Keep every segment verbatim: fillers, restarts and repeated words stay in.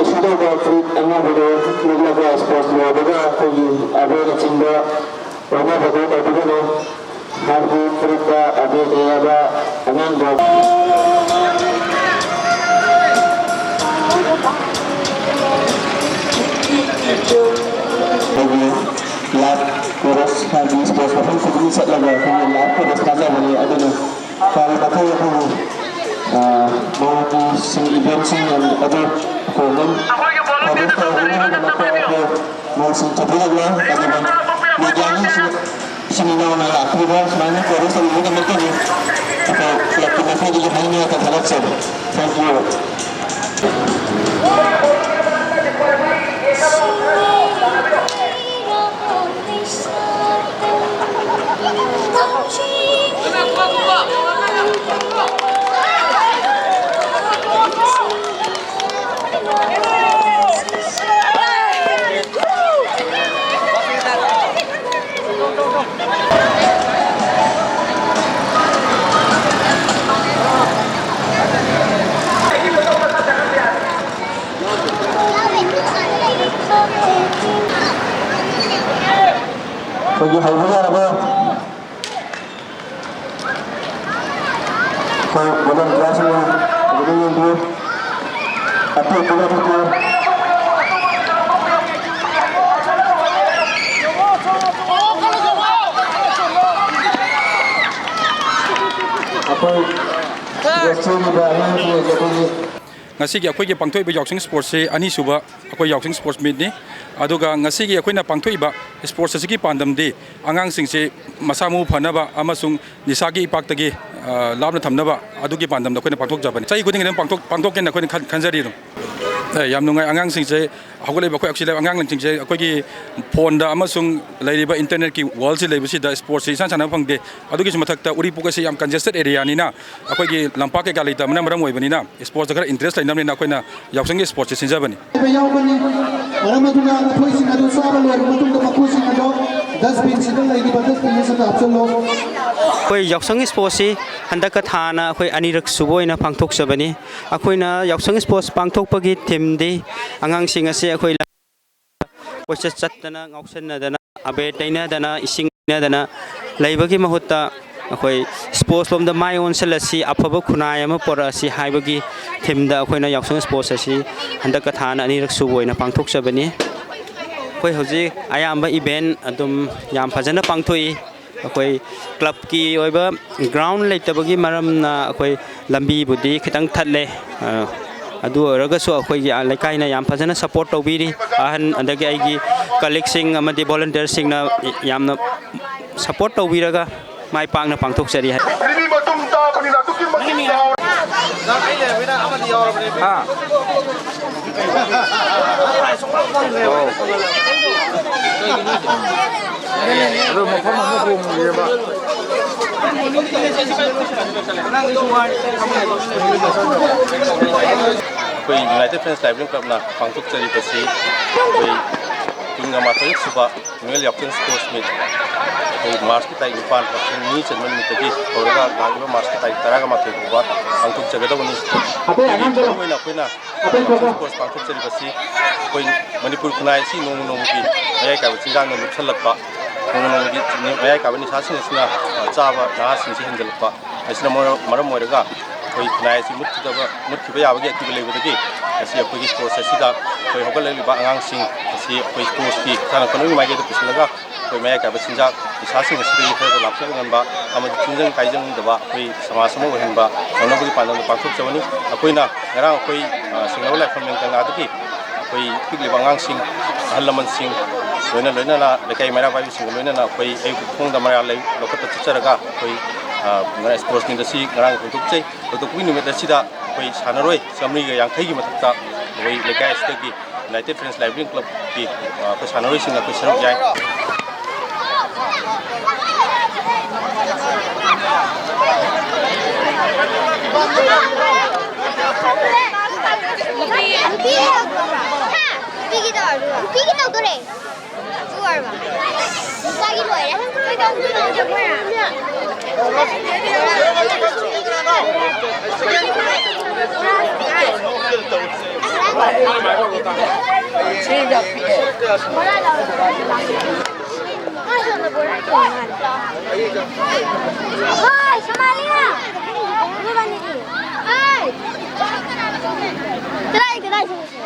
ꯏꯁꯤꯜ ꯇꯧꯕ ꯐꯨꯔꯤꯠ ꯑꯉꯧꯕꯗꯣ ꯂꯤꯠꯂꯒ ꯁ꯭ꯄꯣꯔꯠꯁ ꯂꯣꯏꯕꯒ ꯑꯩꯈꯣꯏꯒꯤ ꯑꯕꯦꯔꯅꯆꯤꯡꯕ ꯑꯣꯟꯅꯕꯗꯣ ꯇꯧꯕꯤꯒꯅꯨ꯫ ꯍꯥꯏꯕꯗꯤ ꯐꯨꯔꯤꯠꯇ ꯑꯕꯦꯔ ꯇꯩꯔꯕ ꯑꯉꯥꯡꯗꯣ ꯑꯩꯈꯣꯏꯒꯤ ꯂꯥꯏꯐ ꯀꯣꯔꯁ ꯍꯥꯏꯕꯗꯤ ꯁ꯭ꯄꯣꯔꯠꯁ ꯃꯐꯝ ꯈꯨꯗꯤꯡꯒꯤ ꯆꯠꯂꯒ ꯑꯩꯈꯣꯏꯒꯤ ꯂꯥꯏꯐ ꯀꯣꯔꯁ ꯀꯥꯖꯕꯅꯤ꯫ ꯑꯗꯨꯅ ꯀꯔꯤ ꯃꯈꯜ ꯑꯩꯈꯣꯏꯒꯤ, ꯑ, ꯃꯧꯒꯤ ꯁꯤꯡ ꯏꯚꯦꯟꯁꯤꯡ ꯑꯗꯨ ꯑꯩꯈꯣꯏ ꯑꯗꯨꯝ ꯀꯣꯚꯔ ꯇꯧꯍꯧꯅꯕꯒꯤꯗꯃꯛꯇ ꯑꯩꯈꯣꯏ ꯃꯧꯁꯤꯡ ꯆꯠꯊꯣꯛꯂꯒ ꯑꯗꯨꯒ ꯃꯦꯗꯤꯌꯥꯒꯤꯁꯨ ꯏꯆꯤꯟ ꯏꯅꯥꯎꯅ ꯂꯥꯛꯄꯤꯕ ꯁꯨꯃꯥꯏꯅ ꯀꯣꯚꯔ ꯇꯧꯕꯤꯕꯒꯤꯗꯃꯛꯇ ꯑꯩꯈꯣꯏ ꯀ꯭ꯂꯕꯀꯤ ꯃꯥꯏꯀꯩꯗꯒꯤ ꯍꯥꯏꯅꯤꯡꯉꯥꯏ ꯊꯥꯒꯠꯆꯔꯤ꯫ Thank you. ꯑꯩꯈꯣꯏꯒꯤ ꯍꯧꯕ ꯌꯥꯔꯕ? ꯑꯩꯈꯣꯏ ꯚꯣꯂꯨꯟꯇꯤꯌꯥꯔꯁꯤꯡꯅ ꯐꯖꯅ ꯌꯦꯡꯕꯤꯌꯨ꯫ ꯑꯇꯦꯛꯄ ꯂꯧꯊꯣꯛꯄꯤꯌꯨ꯫ ꯑꯩꯈꯣꯏ ꯁꯤꯗ ꯆꯦꯜꯂꯤꯕ ꯑꯉꯥꯡꯁꯤꯡ ꯑꯁꯤ ꯑꯩꯈꯣꯏꯒꯤ ꯉꯁꯤꯒꯤ ꯑꯩꯈꯣꯏꯒꯤ ꯄꯥꯡꯊꯣꯛꯏꯕ ꯌꯥꯎꯁꯪ ꯁ꯭ꯄꯣꯔꯠꯁꯤ ꯑꯅꯤꯁꯨꯕ ꯑꯩꯈꯣꯏ ꯌꯥꯎꯁꯪ ꯁ꯭ꯄꯣꯔꯠꯁ ꯃꯤꯠꯅꯤ꯫ ꯑꯗꯨꯒ ꯉꯁꯤꯒꯤ ꯑꯩꯈꯣꯏꯅ ꯄꯥꯡꯊꯣꯛꯏꯕ ꯁ꯭ꯄꯣꯔꯠꯁ ꯑꯁꯤꯒꯤ ꯄꯥꯟꯗꯝꯗꯤ ꯑꯉꯥꯡꯁꯤꯡꯁꯤ ꯃꯁꯥ ꯃꯎ ꯐꯅꯕ ꯑꯃꯁꯨꯡ ꯅꯤꯁꯥꯒꯤ ꯏꯄꯥꯛꯇꯒꯤ, ꯑ, ꯂꯥꯞꯅ ꯊꯝꯅꯕ ꯑꯗꯨꯒꯤ ꯄꯥꯟꯗꯝꯗ ꯑꯩꯈꯣꯏꯅ ꯄꯥꯡꯊꯣꯛꯆꯕꯅꯤ꯫ ꯆꯍꯤ ꯈꯨꯗꯤꯡꯒꯤ ꯑꯗꯨꯝ ꯄꯥꯡꯊꯣꯛ-, ꯄꯥꯡꯊꯣꯛꯀꯦꯅ ꯑꯩꯈꯣꯏꯅ ꯈꯟ-, ꯈꯟꯖꯔꯤ ꯑꯗꯨꯝ꯫ ꯑꯦ, ꯌꯥꯝ ꯅꯨꯡꯉꯥꯏ꯫ ꯑꯉꯥꯡꯁꯤꯡꯁꯦ ꯍꯧꯒꯠꯂꯛꯏꯕ ꯑꯩꯈꯣꯏ ꯑꯁꯤꯗ ꯑꯉꯥꯡꯁꯤꯡꯁꯦ ꯑꯩꯈꯣꯏꯒꯤ ꯐꯣꯟꯗ ꯑꯃꯁꯨꯡ ꯂꯩꯔꯤꯕ ꯏꯟꯇꯔꯅꯦꯠꯀꯤ ꯋꯥꯔꯜꯁꯤ ꯂꯩꯕꯁꯤꯗ ꯁ꯭ꯄꯣꯔꯠꯁꯤ ꯏꯁꯥꯟ ꯁꯥꯟꯅꯕ ꯐꯪꯗꯦ꯫ ꯑꯗꯨꯒꯤꯁꯨ ꯃꯊꯛꯇ ꯎꯔꯤꯄꯣꯛ ꯑꯁꯤ ꯌꯥꯝ ꯀꯟꯖꯦꯁꯇꯦꯠ ꯑꯦꯔꯤꯌꯥꯅꯤꯅ ꯑꯩꯈꯣꯏꯒꯤ ꯂꯝꯄꯥꯛ ꯀꯩꯀꯥ ꯂꯩꯇꯕꯅ ꯃꯔꯝ ꯑꯣꯏꯕꯅꯤꯅ ꯁ꯭ꯄꯣꯔꯠꯁꯇ ꯈꯔ ꯏꯟꯇꯔꯦꯁ ꯂꯩꯅꯕꯅꯤꯅ ꯑꯩꯈꯣꯏꯅ ꯌꯥꯎꯁꯪꯒꯤ ꯁ꯭ꯄꯣꯔꯠꯁꯤ ꯁꯤꯟꯖꯕꯅꯤ꯫ ꯍꯥꯏꯕ ꯌꯥꯎꯒꯅꯤ꯫ ꯃꯔꯝ ꯑꯗꯨꯅ ꯃꯈꯣꯏꯁꯤꯡ ꯑꯗꯨ ꯆꯥꯕ ꯂꯣꯏꯔꯕ ꯃꯇꯨꯡꯗ ꯃꯈꯣꯏꯁꯤꯡ ꯑꯗꯨ ꯗꯁꯕꯤꯟꯁꯤꯗ ꯂꯩꯔꯤꯕ ꯗꯁꯕꯤꯟ ꯑꯁꯤꯗ ꯍꯥꯞꯆꯤꯜꯂꯨ꯫ ꯑꯩꯈꯣꯏ ꯌꯥꯎꯁꯪ ꯏꯁꯄꯣꯔꯠꯁꯤ ꯍꯟꯗꯛꯀ ꯊꯥꯅ ꯑꯩꯈꯣꯏ ꯑꯅꯤꯔꯛ ꯁꯨꯕ ꯑꯣꯏꯅ ꯄꯥꯡꯊꯣꯛꯆꯕꯅꯤ꯫ ꯑꯩꯈꯣꯏꯅ ꯌꯥꯎꯁꯪ ꯏꯁꯄꯣꯔꯠꯁ ꯄꯥꯡꯊꯣꯛꯄꯒꯤ ꯊꯤꯝꯗꯤ ꯑꯉꯥꯡꯁꯤꯡ ꯑꯁꯤ ꯑꯩꯈꯣꯏ ꯀꯣꯏꯆꯠ ꯆꯠꯇꯅ, ꯉꯥꯎꯁꯟꯅꯗꯅ, ꯑꯕꯦꯔ ꯇꯩꯅꯗꯅ, ꯏꯁꯤꯡ ꯇꯩꯅꯗꯅ ꯂꯩꯕꯒꯤ ꯃꯍꯨꯠꯇ ꯑꯩꯈꯣꯏ ꯏꯁꯄꯣꯔꯠꯁ ꯂꯣꯝꯗ ꯃꯥꯏ ꯑꯣꯟꯁꯤꯜꯂꯁꯤ, ꯑꯐꯕ ꯈꯨꯟꯅꯥꯏ ꯑꯃ ꯄꯨꯔꯛꯑꯁꯤ ꯍꯥꯏꯕꯒꯤ ꯊꯤꯝꯗ ꯑꯩꯈꯣꯏꯅ ꯌꯥꯎꯁꯪ ꯏꯁꯄꯣꯔꯠꯁ ꯑꯁꯤ ꯍꯟꯗꯛꯀ ꯊꯥꯅ ꯑꯅꯤꯔꯛ ꯁꯨꯕ ꯑꯣꯏꯅ ꯄꯥꯡꯊꯣꯛꯆꯕꯅꯤ꯫ ꯑꯩꯈꯣꯏ ꯍꯧꯖꯤꯛ ꯑꯌꯥꯝꯕ ꯏꯚꯦꯟ ꯑꯗꯨꯝ ꯌꯥꯝ ꯐꯖꯅ ꯄꯥꯡꯊꯣꯛꯏ꯫ ꯑꯩꯈꯣꯏ ꯀ꯭ꯂꯕꯀꯤ ꯑꯣꯏꯕ ꯒ꯭ꯔꯥꯎꯟ ꯂꯩꯇꯕꯒꯤ ꯃꯔꯝꯅ ꯑꯩꯈꯣꯏ ꯂꯝꯕꯤꯕꯨꯗꯤ ꯈꯤꯇꯪ ꯊꯠꯂꯦ꯫ ꯑ, ꯑꯗꯨ ꯑꯣꯏꯔꯒꯁꯨ ꯑꯩꯈꯣꯏꯒꯤ, ꯑ, ꯂꯩꯀꯥꯏꯅ ꯌꯥꯝ ꯐꯖꯅ ꯁꯄꯣꯔꯠ ꯇꯧꯕꯤꯔꯤ꯫ ꯑꯍꯟ ꯑꯗꯒꯤ ꯑꯩꯒꯤ ꯀꯂꯤꯛꯁꯤꯡ ꯑꯃꯗꯤ ꯚꯣꯂꯨꯟꯇꯤꯌꯔꯁꯤꯡꯅ ꯌꯥꯝꯅ ꯁꯄꯣꯔꯠ ꯇꯧꯕꯤꯔꯒ ꯃꯥꯏ ꯄꯥꯛꯅ ꯄꯥꯡꯊꯣꯛꯆꯔꯤ ꯍꯥꯏ꯫ ꯃꯤ ꯃꯇꯨꯡ ꯇꯥꯕꯅꯤꯅ ꯑꯗꯨꯛꯀꯤ ꯃꯇꯤꯛ ꯆꯥꯎꯔꯦ꯫ ꯍꯥ? ꯑꯣ꯫ ꯑꯗꯣ ꯃꯐꯝ ꯑꯃ ꯍꯣꯡꯉꯤꯑꯕ꯫ ꯑꯩꯈꯣꯏ ꯌꯨꯅꯥꯏꯇꯦꯠ ꯐ꯭ꯔꯦꯟꯁ ꯂꯥꯏꯕ꯭ꯔꯦꯔꯤ ꯀ꯭ꯂꯕꯅ ꯄꯥꯡꯊꯣꯛꯆꯔꯤꯕꯁꯤ ꯑꯩꯈꯣꯏ ꯀꯨꯟꯒ ꯃꯥꯊꯣꯏ ꯁꯨꯕ ꯑꯦꯅꯨꯋꯦꯜ ꯌꯥꯎꯁꯪ ꯁ꯭ꯄꯣꯔꯠꯁ ꯃꯤꯠ ꯑꯩꯈꯣꯏ ꯃꯥꯔꯆꯀꯤ ꯇꯥꯔꯤꯛ ꯅꯤꯄꯥꯟ, ꯌꯥꯎꯁꯪ ꯅꯤꯅꯤ ꯆꯟꯕ ꯅꯨꯃꯤꯠꯇꯒꯤ ꯍꯧꯔꯒ ꯂꯥꯛꯂꯤꯕ ꯃꯥꯔꯆꯀꯤ ꯇꯥꯔꯤꯛ ꯇꯔꯥꯒ ꯃꯥꯊꯣꯏ ꯐꯥꯎꯕ ꯄꯥꯡꯊꯣꯛꯆꯒꯗꯕꯅꯤ꯫ ꯑꯇꯩ ꯑꯉꯥꯡꯗ ꯃꯔꯨꯑꯣꯏꯅ ꯑꯩꯈꯣꯏꯅ ꯌꯥꯎꯁꯪ ꯁ꯭ꯄꯣꯔꯠꯁ ꯄꯥꯡꯊꯣꯛꯆꯔꯤꯕꯁꯤ ꯑꯩꯈꯣꯏ ꯃꯅꯤꯄꯨꯔ ꯈꯨꯟꯅꯥꯏ ꯑꯁꯤ ꯅꯣꯡꯃ ꯅꯣꯡꯃꯒꯤ ꯃꯌꯥꯏ ꯀꯥꯏꯕ ꯆꯤꯟꯖꯥꯛꯅ ꯂꯨꯞꯁꯜꯂꯛꯄ, ꯅꯣꯡꯃ ꯅꯣꯡꯃꯒꯤ ꯃꯌꯥꯏ ꯀꯥꯏꯕ ꯅꯤꯁꯥꯁꯤꯡ ꯑꯁꯤꯅ, ꯑ, ꯆꯥꯕ ꯅꯍꯥꯁꯤꯡꯁꯤ ꯍꯦꯟꯒꯠꯂꯛꯄ ꯑꯁꯤꯅ ꯃꯔꯝ, ꯃꯔꯝ ꯑꯣꯏꯔꯒ ꯑꯩꯈꯣꯏ ꯈꯨꯟꯅꯥꯏ ꯑꯁꯤ ꯃꯨꯠꯈꯤꯗꯕ, ꯃꯨꯠꯈꯤꯕ ꯌꯥꯕꯒꯤ ꯑꯀꯤꯕ ꯂꯩꯕꯗꯒꯤ ꯉꯁꯤ ꯑꯩꯈꯣꯏꯒꯤ ꯁ꯭ꯄꯣꯔꯠꯁ ꯑꯁꯤꯗ ꯑꯩꯈꯣꯏ ꯍꯧꯒꯠꯂꯛꯂꯤꯕ ꯑꯉꯥꯡꯁꯤꯡ ꯑꯁꯤ ꯑꯩꯈꯣꯏ ꯁ꯭ꯄꯣꯔꯠꯁꯀꯤ ꯁꯥꯟꯅ ꯈꯣꯠꯅꯕꯒꯤ ꯃꯥꯏꯀꯩꯗ ꯄꯨꯁꯤꯜꯂꯒ ꯑꯩꯈꯣꯏ ꯃꯌꯥꯏ ꯀꯥꯏꯕ ꯆꯤꯟꯖꯥꯛ ꯅꯤꯁꯥꯁꯤꯡ ꯑꯁꯤꯗꯒꯤ ꯈꯔ ꯂꯥꯞꯊꯣꯛꯄ ꯉꯝꯕ ꯑꯃꯗꯤ ꯇꯤꯟꯖꯪ ꯀꯥꯏꯖꯪꯗꯕ ꯑꯩꯈꯣꯏ ꯁꯃꯥꯖ ꯑꯃ ꯑꯣꯏꯍꯟꯕ ꯉꯝꯅꯕꯒꯤ ꯄꯥꯟꯗꯝꯗ ꯄꯥꯡꯊꯣꯛꯆꯕꯅꯤ꯫ ꯑꯩꯈꯣꯏꯅ ꯉꯔꯥꯡ ꯑꯩꯈꯣꯏ, ꯑ, ꯁꯦꯡꯅꯕ ꯂꯥꯏꯐꯝꯂꯦꯟ ꯀꯪꯂꯥꯗꯒꯤ ꯑꯩꯈꯣꯏ ꯄꯤꯛꯂꯤꯕ ꯑꯉꯥꯡꯁꯤꯡ, ꯑꯍꯜ ꯂꯃꯟꯁꯤꯡ, ꯂꯣꯏꯅ ꯂꯣꯏꯅꯅ ꯂꯩꯀꯥꯏ ꯃꯩꯔꯥ ꯄꯥꯏꯕꯤꯁꯤꯡꯒ ꯂꯣꯏꯅꯅ ꯑꯩꯈꯣꯏ ꯑꯌꯨꯛ ꯈꯣꯡꯗ ꯃꯩꯔꯥ ꯂꯩ ꯂꯧꯈꯠꯄ ꯆꯠꯆꯔꯒ ꯑꯩꯈꯣꯏ, ꯑ, ꯉꯔꯥꯡ ꯁ꯭ꯄꯣꯔꯠꯁ ꯃꯤꯠ ꯑꯁꯤ ꯉꯔꯥꯡ ꯍꯧꯗꯣꯛꯆꯩ꯫ ꯍꯧꯗꯣꯛꯄꯒꯤ ꯅꯨꯃꯤꯠ ꯑꯁꯤꯗ ꯑꯩꯈꯣꯏ ꯁꯥꯟꯅꯔꯣꯏ ꯆꯥꯃꯔꯤꯒ ꯌꯥꯡꯈꯩꯒꯤ ꯃꯊꯛꯇ ꯑꯩꯈꯣꯏ ꯂꯩꯀꯥꯏ ꯑꯁꯤꯗꯒꯤ ꯌꯨꯅꯥꯏꯇꯦꯠ ꯐ꯭ꯔꯦꯟꯁ ꯂꯥꯏꯕ꯭ꯔꯦꯔꯤ ꯀ꯭ꯂꯕꯀꯤ, ꯑ, ꯑꯩꯈꯣꯏ ꯁꯥꯟꯅꯔꯣꯏꯁꯤꯡ ꯑꯩꯈꯣꯏ ꯁꯔꯨꯛ ꯌꯥꯏ꯫ ꯅꯨꯄꯤꯒꯤ ꯇꯧꯔꯦ꯫ ꯅꯨꯄꯤꯒꯤ ꯇꯧꯔꯕ? ꯅꯨꯄꯥꯒꯤ ꯂꯣꯏꯔꯦ꯫ ꯍꯣꯏ, ꯁꯣꯃꯥꯂꯤꯌꯥ! ꯍꯣꯏ! ꯀꯗꯥꯏ, ꯀꯗꯥꯏ ꯆꯠꯂꯨꯁꯦ?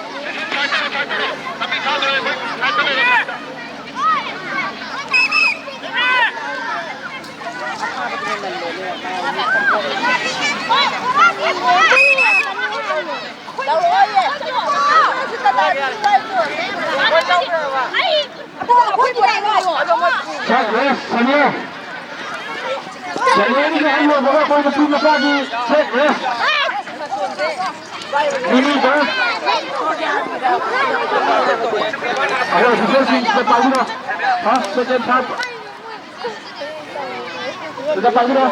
Set rest, Sania. ꯁꯅꯤꯌꯥꯒꯤ ꯑꯍꯟ ꯑꯣꯏꯕꯒ ꯑꯩꯈꯣꯏ ꯅꯨꯄꯤ ꯃꯆꯥꯒꯤ set rest꯫ Minute, ꯍꯥ? ꯑꯩꯈꯣꯏ officerꯁꯤꯡ ꯁꯤꯗ ꯄꯥꯏꯕꯤꯔꯣ꯫ First, second, third꯫ ꯁꯤꯗ ꯄꯥꯏꯕꯤꯔꯣ꯫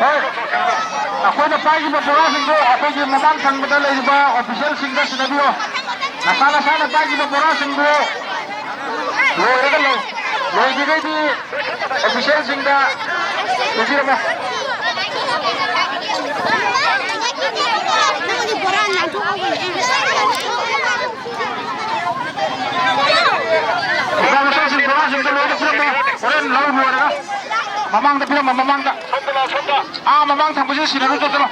ꯍꯣꯏ, ꯑꯩꯈꯣꯏꯅ ꯄꯥꯏꯈꯤꯕ ꯕꯣꯔꯥꯁꯤꯡꯗꯣ ꯑꯩꯈꯣꯏꯒꯤ ꯃꯃꯥꯡ ꯊꯪꯕꯗ ꯂꯩꯔꯤꯕ officerꯁꯤꯡꯗ ꯁꯤꯟꯅꯕꯤꯌꯣ꯫ ꯅꯁꯥ ꯅꯁꯥꯅ ꯄꯥꯏꯈꯤꯕ ꯕꯣꯔꯥꯁꯤꯡꯗꯣ ꯂꯣꯏꯔꯒ ꯂꯩ꯫ ꯂꯣꯏꯗ꯭ꯔꯤꯉꯩꯗꯤ officerꯁꯤꯡꯗ ꯄꯤꯕꯤꯔꯝꯃꯣ꯫ ꯅꯁꯥ ꯅꯁꯥꯁꯤꯡ ꯕꯣꯔꯥꯁꯤꯡꯗꯣ ꯂꯣꯏꯅ ꯄꯤꯔꯝꯃꯣ꯫ ꯍꯣꯔꯦꯟ ꯂꯧ ꯂꯣꯏꯔꯒ ꯃꯃꯥꯡꯗ ꯄꯤꯔꯝꯃꯣ, ꯃꯃꯥꯡꯗ꯫ ꯑꯥ, ꯃꯃꯥꯡ ꯊꯪꯕꯁꯤꯗ ꯁꯤꯟꯅꯔꯨ ꯆꯠꯇꯅ꯫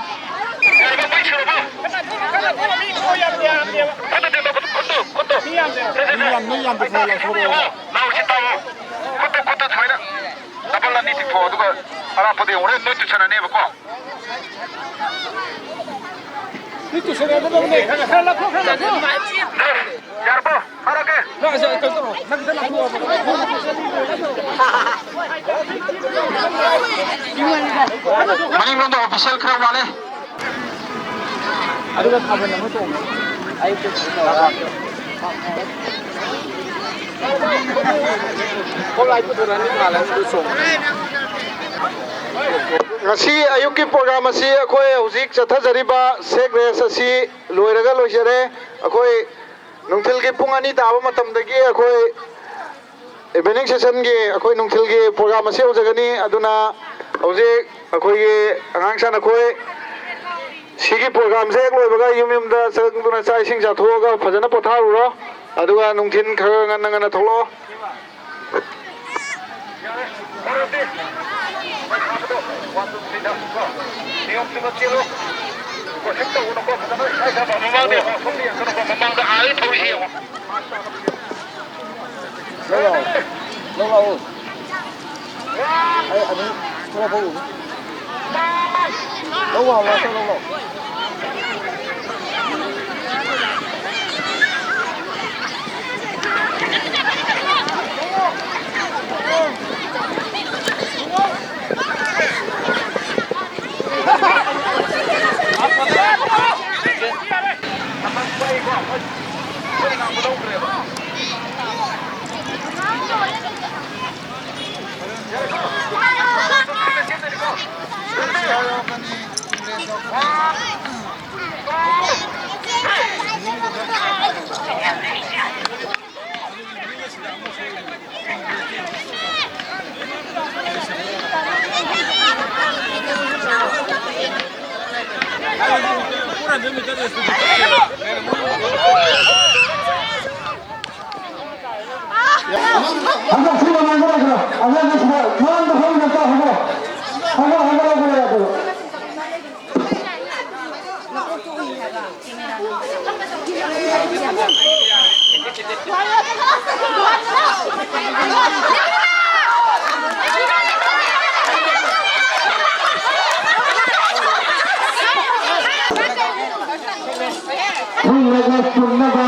ꯃꯤ ꯌꯥꯝ, ꯃꯤ ꯌꯥꯝꯗꯤ ꯈꯔ ꯂꯧꯊꯣꯔꯛꯑꯣ꯫ ꯂꯥꯎꯁꯤ ꯇꯥꯃꯣ꯫ ꯈꯨꯠꯇ, ꯈꯨꯠꯇ ꯁꯨꯃꯥꯏꯅ double ꯑꯅꯤ ꯇꯤꯡꯊꯣꯛꯑꯣ, ꯑꯗꯨꯒ ꯑꯔꯥꯞꯄꯗ ꯌꯦꯡꯉꯨ꯫ ꯍꯣꯔꯦꯟ ꯅꯣꯏ ꯇꯨꯁꯟꯅꯅꯦꯕꯀꯣ꯫ ꯃꯤ ꯇꯨꯁꯟꯅꯒꯗꯕꯅꯦ꯫ ꯈꯔ ꯂꯥꯞꯊꯣꯛ, ꯈꯔ ꯂꯥꯞꯊꯣꯛ꯫ ꯌꯥꯔꯕꯣ? ꯐꯥꯔꯒꯦ꯫ ꯂꯥꯛꯑꯁꯦ, ꯀꯩꯅꯣ ꯇꯧꯔꯣ꯫ ꯅꯪ ꯈꯤꯇꯪ ꯂꯥꯞꯊꯣꯛꯑꯣ꯫ ꯃꯅꯤꯡꯂꯣꯝꯗ officer ꯈꯔ ꯋꯥꯠꯂꯦ꯫ ꯑꯗꯨꯒ ꯊꯥꯕꯜ ꯑꯃ ꯆꯣꯡꯉꯦ꯫ ꯉꯁꯤ ꯑꯌꯨꯛꯀꯤ program ꯑꯁꯤ ꯑꯩꯈꯣꯏ ꯍꯧꯖꯤꯛ ꯆꯠꯊꯖꯔꯤꯕ set rest ꯑꯁꯤ ꯂꯣꯏꯔꯒ ꯂꯣꯏꯖꯔꯦ꯫ ꯑꯩꯈꯣꯏ ꯅꯨꯡꯊꯤꯜꯒꯤ ꯄꯨꯡ ꯑꯅꯤ ꯇꯥꯕ ꯃꯇꯝꯗꯒꯤ ꯑꯩꯈꯣꯏ evening sessionꯒꯤ ꯑꯩꯈꯣꯏ ꯅꯨꯡꯊꯤꯜꯒꯤ program ꯑꯁꯤ ꯍꯧꯖꯒꯅꯤ꯫ ꯑꯗꯨꯅ ꯍꯧꯖꯤꯛ ꯑꯩꯈꯣꯏꯒꯤ ꯑꯉꯥꯡ ꯁꯥꯟꯅꯈꯣꯏ ꯁꯤꯒꯤ programꯁꯦ ꯍꯦꯛ ꯂꯣꯏꯕꯒ ꯌꯨꯝ ꯌꯨꯝꯗ ꯆꯪꯗꯨꯅ ꯆꯥꯛ ꯏꯁꯤꯡ ꯆꯥꯊꯣꯛꯑꯒ ꯐꯖꯅ ꯄꯣꯊꯥꯔꯨꯔꯣ꯫ ꯑꯗꯨꯒ ꯅꯨꯡꯊꯤꯜ ꯈꯔ ꯈꯔ ꯉꯟꯅ ꯉꯟꯅ ꯊꯣꯛꯂꯛꯑꯣ꯫ ꯃꯃꯥꯡꯗ ꯑꯥꯗ ꯊꯧꯔꯤꯁꯤ ꯌꯦꯡꯉꯣ꯫ ꯂꯧ ꯂꯥꯛꯑꯣ꯫ ꯂꯧ ꯂꯥꯛꯑꯣ꯫ ꯑꯩ ꯑꯗꯨꯝ ꯊꯣꯛꯂꯛꯄ ꯎꯅꯤ꯫ ꯂꯧ ꯂꯥꯛꯑꯣ, ꯂꯥꯛꯑꯣ, ꯂꯧ ꯂꯥꯛꯑꯣ꯫ ꯍꯟꯗꯛ ꯁꯤ ꯃꯃꯥꯡꯗ ꯂꯩꯈ꯭ꯔꯣ꯫ ꯑꯉꯥꯡꯒꯤ ꯁꯤꯗ ꯃꯃꯥꯡꯗ ꯐꯝꯃꯤꯟꯅ ꯇꯧ꯫ ꯍꯟꯗꯛ ꯍꯟꯗꯛ ꯍꯟꯗꯛ ꯂꯧꯕ ꯌꯥꯗꯦꯕ꯫ ꯊꯨꯡꯂꯒ ꯆꯨꯝꯅꯕ꯫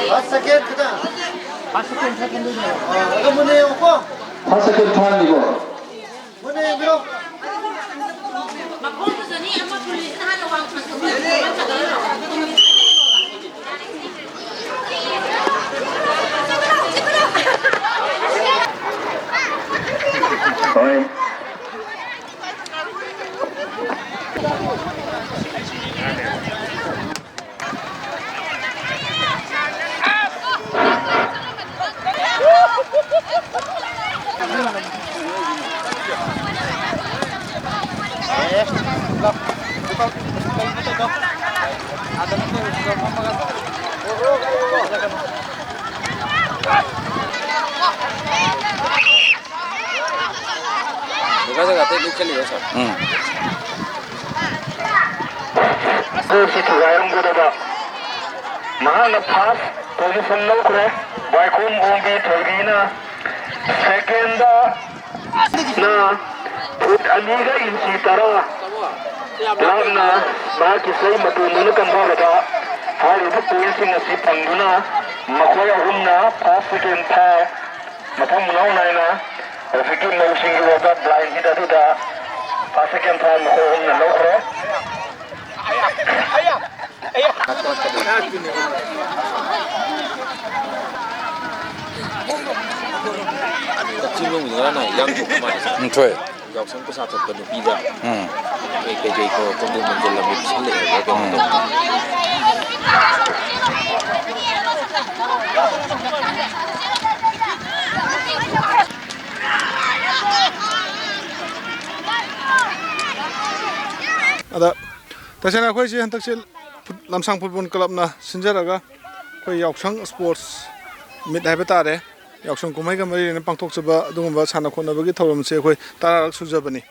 First second ꯈꯤꯇꯪ꯫ ꯑꯗꯣ ꯃꯨꯟꯅ ꯌꯦꯡꯉꯨꯀꯣ꯫ First second ꯊꯥꯔꯅꯤꯀꯣ꯫ ꯃꯨꯟꯅ ꯌꯦꯡꯕꯤꯔꯣ꯫ ꯃꯈꯣꯡꯗꯨꯁꯨꯅꯤ ꯑꯃ ꯄꯨꯂꯤꯁꯅ ꯍꯥꯟꯅ ꯋꯥꯡ ꯊꯥꯡꯒꯠꯂꯒ ꯍꯣꯏ꯫ ꯎꯝ꯫ ꯒꯣꯜꯁꯤ ꯊꯨꯒꯥꯏꯔꯝꯒꯗꯕ꯫ ꯃꯍꯥꯛꯅ ꯐꯥꯔꯁ ꯄꯣꯖꯤꯁꯟ ꯂꯧꯈ꯭ꯔꯦ꯫ ꯋꯥꯏꯈꯣꯝ ꯑꯣꯡꯕꯤ ꯊꯣꯏꯕꯤꯅ ꯁꯦꯀꯦꯟꯗ ꯅ ꯐꯨꯠ ꯑꯅꯤꯒ ꯏꯟꯆꯤ ꯇꯔꯥ ꯂꯥꯞꯅ ꯃꯍꯥꯛꯀꯤ ꯆꯩ ꯃꯇꯣꯟꯗꯨꯅ ꯀꯟꯊꯕꯗ ꯍꯥꯏꯔꯤꯕ ꯄꯣꯏꯟꯁꯤꯡ ꯑꯁꯤ ꯐꯪꯗꯨꯅ ꯃꯈꯣꯏ ꯑꯍꯨꯝꯅ ꯐꯥꯔꯁ, ꯁꯦꯀꯦꯟ, ꯊꯥꯔ ꯃꯊꯪ ꯃꯅꯥꯎ ꯅꯥꯏꯅ ꯍꯧꯖꯤꯛꯀꯤ ꯃꯧꯁꯤꯡꯒꯤ ꯑꯣꯏꯕ ꯕ꯭ꯂꯥꯏꯟ ꯍꯤꯠ ꯑꯗꯨꯗ ꯐꯥꯔꯁ, ꯁꯦꯀꯦꯟ, ꯊꯥꯔ ꯃꯈꯣꯏ ꯑꯍꯨꯝꯅ ꯂꯧꯈ꯭ꯔꯦ꯫ ꯀꯛꯆꯤꯡ ꯂꯣꯝꯒꯤꯗꯨꯅ ꯌꯥꯝ ꯊꯣꯛꯄ ꯃꯥꯜꯂꯦ꯫ ꯎꯝ, ꯊꯣꯛꯑꯦ꯫ ꯌꯥꯎꯁꯪ ꯄꯩꯁꯥ ꯊꯠꯄ ꯅꯨꯄꯤꯗ ꯎꯝ꯫ ꯀꯩ-, ꯀꯩ-, ꯀꯩ ꯀꯣ-, ꯀꯣꯟꯗꯣꯝ ꯅꯣꯝꯖꯤꯜꯂꯝꯃꯤ ꯄꯤꯁꯜꯂꯛꯑꯦꯕ ꯀꯩꯅꯣ ꯎꯝ꯫ ꯇꯧꯕ꯫ ꯑꯗ ꯇꯁꯦꯡꯅ ꯑꯩꯈꯣꯏꯁꯤ ꯍꯟꯗꯛꯁꯤ ꯐꯨꯠ-, ꯂꯝꯁꯥꯡ ꯐꯨꯠꯕꯣꯜ ꯀ꯭ꯂꯕꯅ ꯁꯤꯟꯖꯔꯒ ꯑꯩꯈꯣꯏ ꯌꯥꯎꯁꯪ ꯁ꯭ꯄꯣꯔꯠꯁ ꯃꯤꯠ ꯍꯥꯏꯕ ꯇꯥꯔꯦ, ꯌꯥꯎꯁꯪ ꯀꯨꯝꯍꯩꯒ ꯃꯔꯤ ꯂꯩꯅꯅ ꯄꯥꯡꯊꯣꯛꯆꯕ ꯑꯗꯨꯒꯨꯝꯕ ꯁꯥꯟꯅ ꯈꯣꯠꯅꯕꯒꯤ ꯊꯧꯔꯝꯁꯦ ꯑꯩꯈꯣꯏ ꯇꯔꯥꯔꯛ ꯁꯨꯖꯕꯅꯤ꯫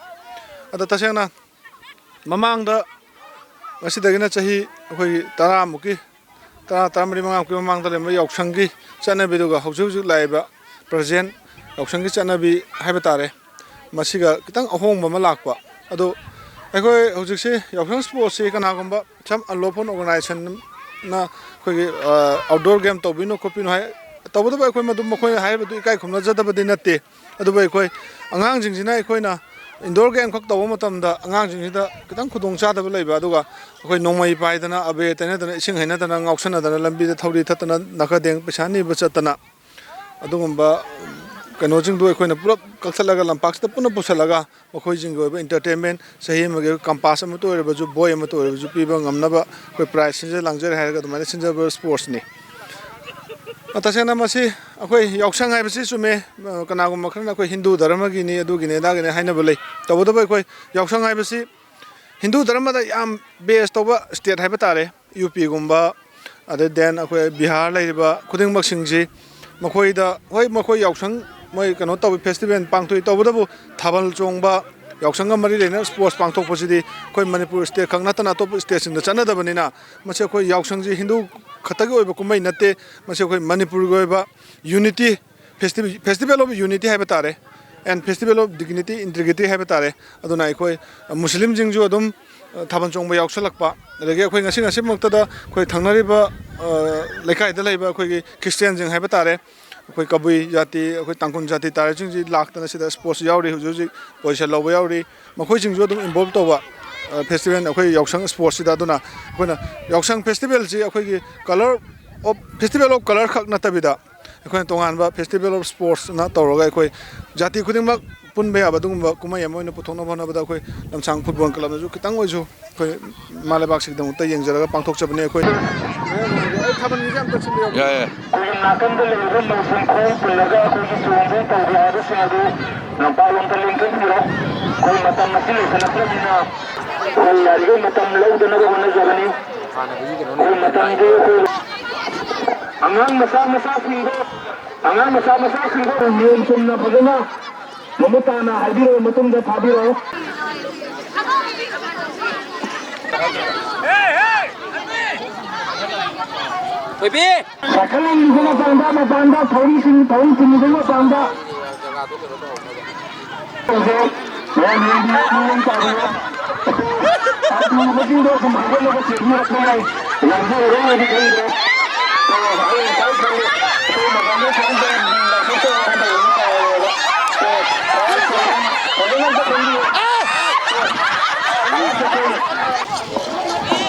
ꯑꯗ ꯇꯁꯦꯡꯅ ꯃꯃꯥꯡꯗ, ꯉꯁꯤꯗꯒꯤꯅ ꯆꯍꯤ ꯑꯩꯈꯣꯏꯒꯤ ꯇꯔꯥꯃꯨꯛꯀꯤ, ꯇꯔꯥ, ꯇꯔꯥꯃꯔꯤ, ꯃꯉꯥꯃꯨꯛꯀꯤ ꯃꯃꯥꯡꯗ ꯂꯩꯔꯝꯕ ꯌꯥꯎꯁꯪꯒꯤ ꯆꯠꯅꯕꯤꯗꯨꯒ ꯍꯧꯖꯤꯛ ꯍꯧꯖꯤꯛ ꯂꯥꯛꯏꯕ ꯄ꯭ꯔꯖꯦꯟ ꯌꯥꯎꯁꯪꯒꯤ ꯆꯠꯅꯕꯤ ꯍꯥꯏꯕ ꯇꯥꯔꯦ, ꯃꯁꯤꯒ ꯈꯤꯇꯪ ꯑꯍꯣꯡꯕ ꯑꯃ ꯂꯥꯛꯄ꯫ ꯑꯗꯣ ꯑꯩꯈꯣꯏ ꯍꯧꯖꯤꯛꯁꯤ ꯌꯥꯎꯁꯪ ꯁ꯭ꯄꯣꯔꯠꯁꯤ ꯀꯅꯥꯒꯨꯝꯕ some unlawful organizationꯅ ꯑꯩꯈꯣꯏꯒꯤ, ꯑ, ꯑꯥꯎꯠꯗꯣꯔ ꯒꯦꯝ ꯇꯧꯕꯤꯅꯨ ꯈꯣꯠꯄꯤꯅꯨ ꯍꯥꯏ, ꯇꯧꯕꯇꯕꯨ ꯑꯩꯈꯣꯏ ꯃꯗꯨ ꯃꯈꯣꯏꯅ ꯍꯥꯏꯔꯤꯕꯗꯨ ꯏꯀꯥꯏ ꯈꯨꯝꯅꯖꯗꯕꯗꯤ ꯅꯠꯇꯦ꯫ ꯑꯗꯨꯕꯨ ꯑꯩꯈꯣꯏ ꯑꯉꯥꯡꯁꯤꯡꯁꯤꯅ ꯑꯩꯈꯣꯏꯅ ꯏꯟꯗꯣꯔ ꯒꯦꯝ ꯈꯛ ꯇꯧꯕ ꯃꯇꯝꯗ ꯑꯉꯥꯡꯁꯤꯡꯁꯤꯗ ꯈꯤꯇꯪ ꯈꯨꯗꯣꯡ ꯆꯥꯗꯕ ꯂꯩꯕ, ꯑꯗꯨꯒ ꯑꯩꯈꯣꯏ ꯅꯣꯡꯃꯩ ꯄꯥꯏꯗꯅ, ꯑꯕꯦꯔ ꯇꯩꯅꯗꯅ, ꯏꯁꯤꯡ ꯍꯩꯅꯗꯅ, ꯉꯥꯎꯁꯟꯅꯗꯅ, ꯂꯝꯕꯤꯗ ꯊꯧꯔꯤ ꯊꯠꯇꯅ, ꯅꯥꯀꯗꯦꯡ ꯄꯩꯁꯥ ꯅꯤꯕ ꯆꯠꯇꯅ, ꯑꯗꯨꯒꯨꯝꯕ ꯀꯩꯅꯣꯁꯤꯡꯗꯨ ꯑꯩꯈꯣꯏꯅ ꯄꯨꯂꯞ ꯀꯛꯊꯠꯂꯒ ꯂꯝꯄꯥꯛꯁꯤꯗ ꯄꯨꯟꯅ ꯄꯨꯁꯜꯂꯒ ꯃꯈꯣꯏꯁꯤꯡꯒꯤ ꯑꯣꯏꯕ entertainment, ꯆꯍꯤ ꯑꯃꯒꯤ ꯀꯝꯄꯥꯁ ꯑꯃꯇ ꯑꯣꯏꯔꯕꯁꯨ, ꯕꯣꯏ ꯑꯃꯇ ꯑꯣꯏꯔꯕꯁꯨ ꯄꯤꯕ ꯉꯝꯅꯕ ꯑꯩꯈꯣꯏ ꯄ꯭ꯔꯥꯏꯖ ꯁꯤꯟꯖ ꯂꯥꯡꯖꯔꯦ ꯍꯥꯏꯔꯒ ꯑꯗꯨꯃꯥꯏꯅ ꯁꯤꯟꯖꯕ ꯁ꯭ꯄꯣꯔꯠꯁꯅꯤ꯫ ꯇꯁꯦꯡꯅ ꯃꯁꯤ ꯑꯩꯈꯣꯏ ꯌꯥꯎꯁꯪ ꯍꯥꯏꯕꯁꯤ ꯆꯨꯝꯃꯦ, ꯀꯅꯥꯒꯨꯝꯕ ꯈꯔꯅ ꯑꯩꯈꯣꯏ ꯍꯤꯟꯗꯨ ꯙꯔꯃꯒꯤꯅꯤ, ꯑꯗꯨꯒꯤꯅꯤ, ꯑꯗꯥꯒꯤꯅꯤ ꯍꯥꯏꯅꯕ ꯂꯩ꯫ ꯇꯧꯕꯇꯕꯨ ꯑꯩꯈꯣꯏ ꯌꯥꯎꯁꯪ ꯍꯥꯏꯕꯁꯤ ꯍꯤꯟꯗꯨ ꯙꯔꯃꯗ ꯌꯥꯝ ꯕꯦꯁ ꯇꯧꯕ ꯁ꯭ꯇꯦꯠ ꯍꯥꯏꯕ ꯇꯥꯔꯦ, ꯌꯨ ꯄꯤꯒꯨꯝꯕ, ꯑꯗꯩ then ꯑꯩꯈꯣꯏ ꯕꯤꯍꯥꯔ ꯂꯩꯔꯤꯕ ꯈꯨꯗꯤꯡꯃꯛꯁꯤꯡꯁꯤ, ꯃꯈꯣꯏꯗ, ꯍꯣꯏ, ꯃꯈꯣꯏ ꯌꯥꯎꯁꯪ, ꯃꯣꯏ ꯀꯩꯅꯣ ꯇꯧꯏ, ꯐꯦꯁꯇꯤꯚꯦꯜ ꯄꯥꯡꯊꯣꯛꯏ, ꯇꯧꯕꯇꯕꯨ ꯊꯥꯕꯜ ꯆꯣꯡꯕ, ꯌꯥꯎꯁꯪꯒ ꯃꯔꯤ ꯂꯩꯅꯅ ꯁ꯭ꯄꯣꯔꯠꯁ ꯄꯥꯡꯊꯣꯛꯄꯁꯤꯗꯤ ꯑꯩꯈꯣꯏ ꯃꯅꯤꯄꯨꯔ ꯁ꯭ꯇꯦꯠ ꯈꯛ ꯅꯠꯇꯅ ꯑꯇꯣꯞꯄ ꯁ꯭ꯇꯦꯠꯁꯤꯡꯗ ꯆꯠꯅꯗꯕꯅꯤꯅ, ꯃꯁꯤ ꯑꯩꯈꯣꯏ ꯌꯥꯎꯁꯪꯁꯤ ꯍꯤꯟꯗꯨ ꯈꯛꯇꯒꯤ ꯑꯣꯏꯕ ꯀꯨꯝꯍꯩ ꯅꯠꯇꯦ꯫ ꯃꯁꯤ ꯑꯩꯈꯣꯏ ꯃꯅꯤꯄꯨꯔꯒꯤ ꯑꯣꯏꯕ unity, festival, festival of unity ꯍꯥꯏꯕ ꯇꯥꯔꯦ, and festival of dignity, integrity ꯍꯥꯏꯕ ꯇꯥꯔꯦ꯫ ꯑꯗꯨꯅ ꯑꯩꯈꯣꯏ ꯃꯨꯁꯂꯤꯝꯁꯤꯡꯁꯨ ꯑꯗꯨꯝ, ꯑ, ꯊꯥꯕꯜ ꯆꯣꯡꯕ ꯌꯥꯎꯁꯜꯂꯛꯄ, ꯑꯗꯒꯤ ꯑꯩꯈꯣꯏ ꯉꯁꯤ ꯉꯁꯤꯃꯛꯇꯗ ꯑꯩꯈꯣꯏ ꯊꯪꯅꯔꯤꯕ, ꯑ, ꯂꯩꯀꯥꯏꯗ ꯂꯩꯕ ꯑꯩꯈꯣꯏꯒꯤ ꯈ꯭ꯔꯤꯁꯇꯤꯌꯥꯟꯁꯤꯡ ꯍꯥꯏꯕ ꯇꯥꯔꯦ, ꯑꯩꯈꯣꯏ ꯀꯕꯨꯏ ꯖꯥꯇꯤ, ꯑꯩꯈꯣꯏ ꯇꯥꯡꯈꯨꯜ ꯖꯥꯇꯤ ꯇꯥꯔꯤꯁꯤꯡꯁꯤ ꯂꯥꯛꯇꯅ ꯁꯤꯗ ꯁ꯭ꯄꯣꯔꯠꯁ ꯌꯥꯎꯔꯤ, ꯍꯧꯖꯤꯛ ꯍꯧꯖꯤꯛ ꯄꯣꯖꯤꯁꯟ ꯂꯧꯕ ꯌꯥꯎꯔꯤ꯫ ꯃꯈꯣꯏꯁꯤꯡꯁꯨ ꯑꯗꯨꯝ ꯏꯟꯚꯣꯜꯕ ꯇꯧꯕ, ꯑ, ꯐꯦꯁꯇꯤꯚꯦꯜ ꯑꯩꯈꯣꯏ ꯌꯥꯎꯁꯪ ꯁ꯭ꯄꯣꯔꯠꯁꯤꯗ꯫ ꯑꯗꯨꯅ ꯑꯩꯈꯣꯏꯅ ꯌꯥꯎꯁꯪ ꯐꯦꯁꯇꯤꯚꯦꯜꯁꯤ ꯑꯩꯈꯣꯏꯒꯤ colour of, festival of colour ꯈꯛ ꯅꯠꯇꯕꯤꯗ, ꯑꯩꯈꯣꯏꯅ ꯇꯣꯉꯥꯟꯕ festival of sportsꯅ ꯇꯧꯔꯒ ꯑꯩꯈꯣꯏ ꯖꯥꯇꯤ ꯈꯨꯗꯤꯡꯃꯛ ꯄꯨꯟꯕ ꯌꯥꯕ ꯑꯗꯨꯒꯨꯝꯕ ꯀꯨꯝꯍꯩ ꯑꯃ ꯑꯣꯏꯅ ꯄꯨꯊꯣꯛꯅꯕ ꯍꯣꯠꯅꯕꯗ ꯑꯩꯈꯣꯏ ꯂꯝꯁꯥꯡ ꯐꯨꯠꯕꯣꯜ ꯀ꯭ꯂꯕꯅꯁꯨ ꯈꯤꯇꯪ ꯑꯣꯏꯁꯨ ꯑꯩꯈꯣꯏ ꯏꯃꯥ ꯂꯩꯕꯥꯛꯁꯤꯒꯤꯗꯃꯛꯇ ꯌꯦꯡꯖꯔꯒ ꯄꯥꯡꯊꯣꯛꯆꯕꯅꯤ ꯑꯩꯈꯣꯏ꯫ ꯌꯥꯏ, ꯌꯥꯏ꯫ ꯑꯩꯈꯣꯏꯒꯤ ꯅꯥꯀꯟꯗ ꯂꯩꯔꯤꯕ ꯃꯧꯁꯤꯡ ꯈꯣꯡ ꯄꯨꯜꯂꯒ ꯑꯩꯈꯣꯏꯒꯤ ꯆꯣꯡꯕ ꯇꯧꯕ ꯍꯥꯏꯕꯁꯤꯡ ꯑꯗꯨ ꯂꯝꯄꯥꯛꯂꯣꯝꯗ ꯂꯦꯡꯊꯣꯛꯄꯤꯔꯣ꯫ ꯑꯩꯈꯣꯏ ꯃꯇꯝ ꯑꯁꯤ ꯂꯣꯏꯁꯤꯜꯂꯛꯇ꯭ꯔꯕꯅꯤꯅ ꯑꯩꯈꯣꯏ ꯌꯥꯔꯤꯈꯩ ꯃꯇꯝ ꯂꯧꯗꯅꯕ ꯍꯣꯠꯅꯖꯕꯅꯤ꯫ ꯑꯩꯈꯣꯏ ꯃꯇꯝꯗꯤ ꯑꯩꯈꯣꯏ ꯑꯉꯥꯡ ꯃꯆꯥ ꯃꯆꯥꯁꯤꯡꯗꯣ, ꯑꯉꯥꯡ ꯃꯆꯥ ꯃꯆꯥꯁꯤꯡꯗꯣ ꯅꯤꯌꯣꯝ ꯆꯨꯝꯅ ꯐꯖꯅ ꯃꯃꯨꯠ ꯇꯥꯅ ꯍꯥꯏꯕꯤꯔꯕ ꯃꯇꯨꯡꯗ ꯊꯥꯕꯤꯔꯛꯎ꯫ ꯊꯣꯏꯕꯤ! ꯁꯥꯏꯀꯜ ꯂꯩꯔꯤꯕ ꯃꯄꯥꯟꯗ, ꯃꯄꯥꯟꯗ ꯊꯧꯔꯤꯁꯤꯡ, ꯊꯧꯔꯤ ꯆꯤꯡꯂꯤꯕ ꯃꯄꯥꯟꯗ꯫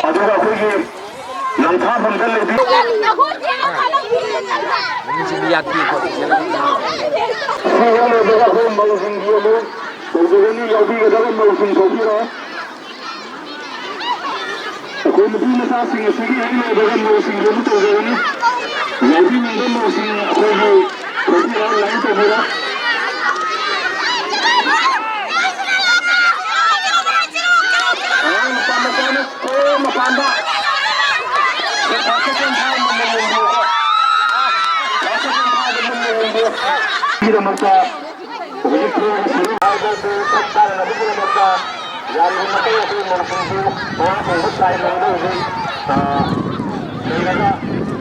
ꯑꯗꯨꯒ ꯑꯩꯈꯣꯏꯒꯤ ꯂꯝꯊꯥꯐꯝꯗ ꯂꯩꯕꯤ-, ꯃꯤꯁꯤꯡ ꯌꯥꯠꯄꯤ ꯈꯣꯠꯄꯤ꯫ ꯁꯤ ꯍꯦꯛ ꯂꯣꯏꯕꯒ ꯑꯩꯈꯣꯏ ꯃꯧꯁꯤꯡꯒꯤ ꯑꯃꯨꯛ ꯇꯧꯖꯒꯅꯤ, ꯌꯥꯎꯕꯤꯒꯗꯕ ꯃꯧꯁꯤꯡ ꯊꯣꯛꯄꯤꯔꯣ꯫ ꯑꯩꯈꯣꯏ ꯅꯨꯄꯤ ꯃꯆꯥꯁꯤꯡ ꯑꯁꯤꯒꯤ ꯍꯦꯛ ꯂꯣꯏꯕꯒ ꯃꯧꯁꯤꯡꯒꯤ ꯑꯃꯨꯛ ꯇꯧꯖꯒꯅꯤ꯫ ꯌꯥꯎꯕꯤꯅꯤꯡꯕ ꯃꯧꯁꯤꯡ ꯑꯩꯈꯣꯏꯒꯤ ꯊꯣꯛꯄꯤꯔꯣ, line ꯇꯧꯕꯤꯔꯣ꯫ ꯑꯉꯥꯡ ꯃꯆꯥ ꯃꯆꯥꯅ ꯊꯣꯛꯑꯣ ꯃꯄꯥꯟꯗ꯫ ꯒꯤꯗꯃꯛꯇ ꯍꯧꯖꯤꯛ ꯊꯣꯛꯑꯒ ꯍꯥꯏꯕꯗꯨ ꯆꯞ ꯆꯥꯅꯅꯕꯒꯤꯗꯃꯛꯇ ꯌꯥꯔꯤꯕ ꯃꯈꯩ ꯑꯩꯈꯣꯏ ꯃꯧꯁꯤꯡꯁꯨ ꯃꯃꯥ ꯊꯣꯡꯕ ꯁꯥꯏ ꯂꯣꯏꯔꯒ ꯍꯧꯖꯤꯛ, ꯑ, ꯂꯩꯔꯒ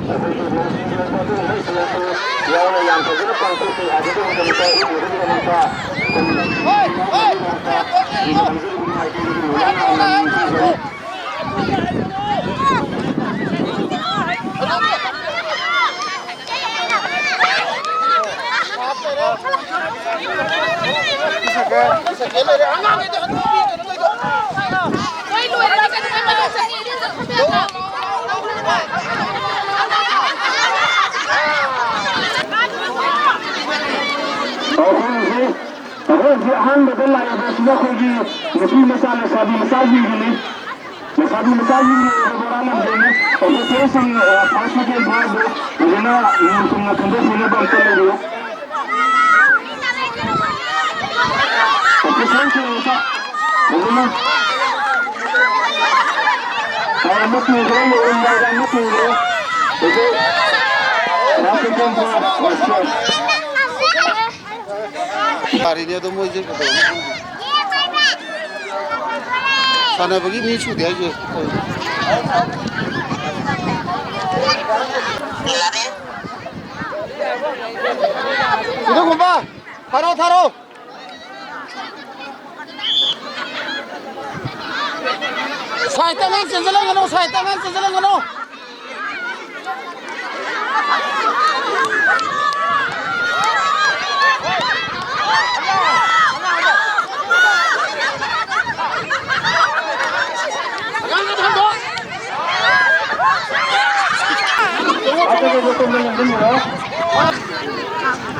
ꯑꯩꯈꯣꯏꯒꯤ ꯃꯧꯁꯤꯡꯒꯤ ꯑꯣꯏꯕ ꯑꯗꯨꯒꯨꯝꯕ ꯏꯊꯤꯜꯁꯨ ꯌꯥꯎꯅ ꯌꯥꯝ ꯐꯖꯅ ꯄꯥꯡꯊꯣꯛꯆꯩ ꯍꯥꯏꯕꯗꯨꯒꯤꯗꯃꯛꯇ ꯎꯠꯅꯕꯒꯤꯗꯃꯛꯇ ꯑꯩꯈꯣꯏ ꯍꯣꯏ, ꯍꯣꯏ, ꯍꯣꯏ, ꯍꯣꯏ, ꯍꯣꯏ꯫ ꯑꯩꯈꯣꯏ ꯍꯧꯖꯤꯛ ꯑꯍꯥꯟꯕꯗ ꯂꯥꯛꯏꯕꯁꯤꯅ ꯑꯩꯈꯣꯏꯒꯤ ꯅꯨꯄꯤ ꯃꯆꯥ, ꯂꯩꯁꯥꯕꯤ ꯃꯆꯥꯁꯤꯡꯒꯤꯅꯤ꯫ ꯂꯩꯁꯥꯕꯤ ꯃꯆꯥꯁꯤꯡꯒꯤ ꯑꯣꯏꯕ ꯕꯣꯔꯥ ꯂꯝꯖꯦꯜꯅꯤ꯫ ꯑꯣꯐꯤꯁꯤꯌꯦꯜꯁꯤꯡ, ꯑ, ꯐꯥꯔꯁ, ꯁꯦꯀꯦꯟ, ꯊꯥꯔꯗ ꯐꯖꯅ ꯅꯤꯌꯣꯝ ꯆꯨꯝꯅ ꯈꯟꯗꯣꯛꯄꯤꯅꯕ ꯑꯝꯇ ꯂꯩꯕꯤꯌꯨ꯫ ꯑꯣꯐꯤꯁꯤꯌꯦꯜꯁꯤꯡ ꯑꯝꯇ ꯐꯖꯅ, ꯑ, ꯑꯃ ꯇꯨꯈ꯭ꯔꯦ, ꯂꯣꯏꯔꯝꯗꯥꯏꯗ ꯑꯃ ꯇꯨꯈ꯭ꯔꯦ꯫ ꯍꯧꯖꯤꯛ ꯐꯥꯔꯁ, ꯁꯦꯀꯦꯟ, ꯊꯥꯔꯗ, ꯑꯣꯐꯤꯁꯤꯌꯦꯜ꯫ ꯌꯥꯔꯤꯅꯦ ꯑꯗꯣ ꯃꯣꯏꯁꯦ ꯀꯩꯗꯧꯔꯝꯅꯣ ꯈꯪꯗꯦ꯫ ꯁꯥꯟꯅꯕꯒꯤ ꯃꯤ ꯁꯨꯗꯦ ꯍꯥꯏꯁꯦ꯫ ꯏꯗꯨꯒꯨꯝꯕ, ꯊꯥꯔꯣ, ꯊꯥꯔꯣ꯫ ꯁꯥꯏꯠꯇ ꯑꯉꯥꯡ ꯆꯦꯟꯖꯜꯍꯟꯒꯅꯨ, ꯁꯥꯏꯠꯇ ꯑꯉꯥꯡ ꯆꯦꯟꯖꯜꯍꯟꯒꯅꯨ꯫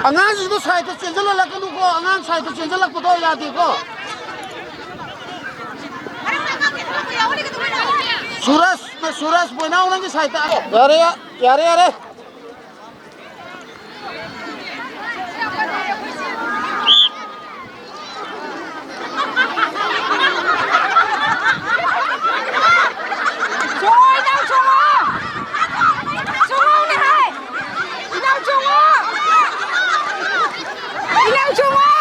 ꯑꯉꯥꯡꯁꯤꯡꯗꯣ ꯁꯥꯏꯠꯇ ꯆꯦꯟꯁꯤꯜꯍꯜꯂꯛꯀꯅꯨꯀꯣ, ꯑꯉꯥꯡ ꯁꯥꯏꯠꯇ ꯆꯦꯟꯁꯤꯜꯂꯛꯄꯗꯣ ꯌꯥꯗꯦꯀꯣ꯫ ꯁꯨꯔꯖ, ꯁꯨꯔꯖ, ꯕꯣꯏꯅꯥꯎ ꯅꯪꯒꯤ ꯁꯥꯏꯠꯇ꯫ ꯌꯥꯔꯦ, ꯌꯥꯔꯦ, ꯌꯥꯔꯦ꯫ ꯆꯣꯡꯉꯣ, ꯏꯅꯥꯎ ꯆꯣꯡꯉꯣ! ꯆꯣꯡꯉꯣꯅꯦ ꯍꯥꯏ! ꯏꯅꯥꯎ ꯆꯣꯡꯉꯣ! ꯏꯅꯥꯎ ꯆꯣꯡꯉꯣ!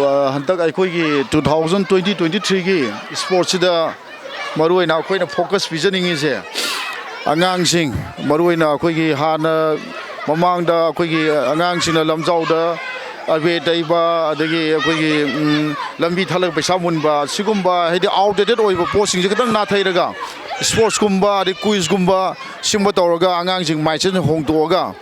ꯑ, ꯍꯟꯗꯛ ꯑꯩꯈꯣꯏꯒꯤ two thousand twenty twenty-threeꯒꯤ ꯏꯁꯄꯣꯔꯠꯁꯤꯗ ꯃꯔꯨꯑꯣꯏꯅ ꯑꯩꯈꯣꯏꯅ ꯐꯣꯀꯁ ꯄꯤꯖꯅꯤꯡꯉꯤꯁꯦ, ꯑꯉꯥꯡꯁꯤꯡ, ꯃꯔꯨꯑꯣꯏꯅ ꯑꯩꯈꯣꯏꯒꯤ ꯍꯥꯟꯅ ꯃꯃꯥꯡꯗ ꯑꯩꯈꯣꯏꯒꯤ ꯑꯉꯥꯡꯁꯤꯡꯅ ꯂꯝꯖꯥꯎꯗ ꯑꯕꯦꯔ ꯇꯩꯕ, ꯑꯗꯒꯤ ꯑꯩꯈꯣꯏꯒꯤ, ꯎꯝ, ꯂꯝꯕꯤ ꯊꯥꯜꯂꯒ ꯄꯩꯁꯥ ꯃꯨꯟꯕ, ꯁꯤꯒꯨꯝꯕ ꯍꯥꯏꯗꯤ ꯑꯥꯎꯠꯗꯦꯇꯦꯠ ꯑꯣꯏꯕ ꯄꯣꯠꯁꯤꯡꯁꯦ ꯈꯤꯇꯪ ꯅꯥꯊꯩꯔꯒ, ꯏꯁꯄꯣꯔꯠꯁꯀꯨꯝꯕ, ꯑꯗꯩ ꯀꯨꯏꯖꯀꯨꯝꯕ, ꯁꯤꯒꯨꯝꯕ ꯇꯧꯔꯒ ꯑꯉꯥꯡꯁꯤꯡ ꯃꯥꯏꯟꯁꯦꯠ ꯍꯣꯡꯗꯣꯛꯑꯒ